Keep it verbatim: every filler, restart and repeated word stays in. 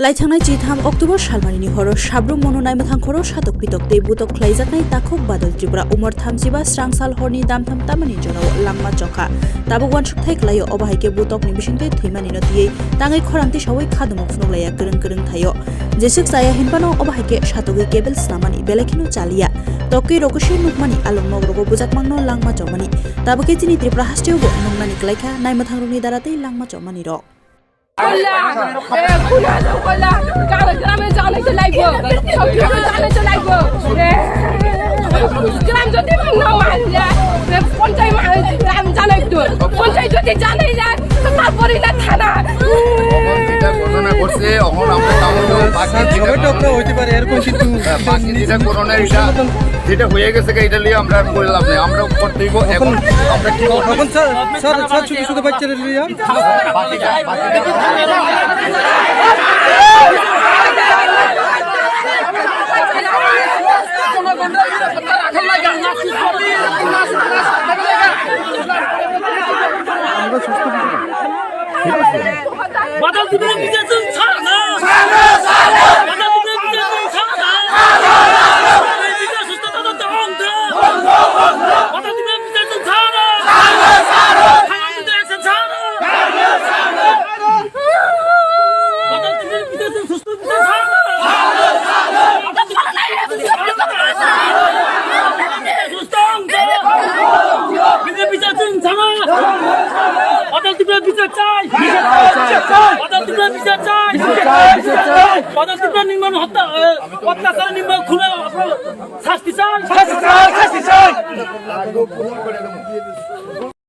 Laithangnai chitham October salmarini horo Sabrum Monu Naimwthang khoro satok pitok tei butok khlaijaknai takhuk Badal Tripura umor thamjiba srangsal horni damtham tamani jorao langma chokha. Tabuk uansuk thai khlaio, obo hai khe butokni bisingtwi thwimanino twiwi tangwi khorang tisawi khadumung phunuk laiya kwrwng kwrwng thaio. Jeswk chaya hinphano obo hai khe satogwi kebel snamani belai kheno chaliya. Tokwi rokosi nukmani along nok rogo bujakmangno langma chomani. Tabuk khe chini Tripura hasteo bo nuknani kwlaikha naimwthangrokni dara tei langma chomani rok. গ্রাম যদি না মানলে পঞ্চায়েত গ্রাম জানাই তো পঞ্চায়েত যদি জানাই যায় তো তারপরে না থানা। এটা ঘোষণা করছে, এখন আমরা তাহলে বাকি যেটা সবাই তো আপনার হইতে পারে, এরকম কিন্তু হ্যাঁ, বাকি যেটা করণীয়, এটা যেটা হয়ে গেছে, এটা নিয়ে আমরা আর করে লাভ নেই। আমরা করতেই গো-, এখন আমরা কি করবো? এখন স্যার, স্যার, স্যার, ছোট ছোট বাচ্চারা নিয়ে বাকি যা-, বাকি যা- বাদল ত্রিপুরা বিচার চুন ছাড় না। বাদল ত্রিপুরা বিচার চুন ছাড় না। এই বিচার সুস্থ তদন্ত অংশ। বাদল ত্রিপুরা বিচার চুন ছাড় না। থানা কিন্তু action ছাড় না। বাদল ত্রিপুরা বিচার চুন সুস্থ বিচার ছাড় না। বাদল ত্রিপুরা বিচার চুন ছাড় না। বিজেপি চাচুন ছাড়া। বাদল ত্রিপুরা বিচার চাই। বাদল ত্রিপুরা বিচার চাই। বাদল ত্রিপুরা নির্মম হত্যা, এ, অত্যাচার নির্মম খুনে আপনার শাস্তি চাই। শাস্তি চাই, শাস্তি চাই।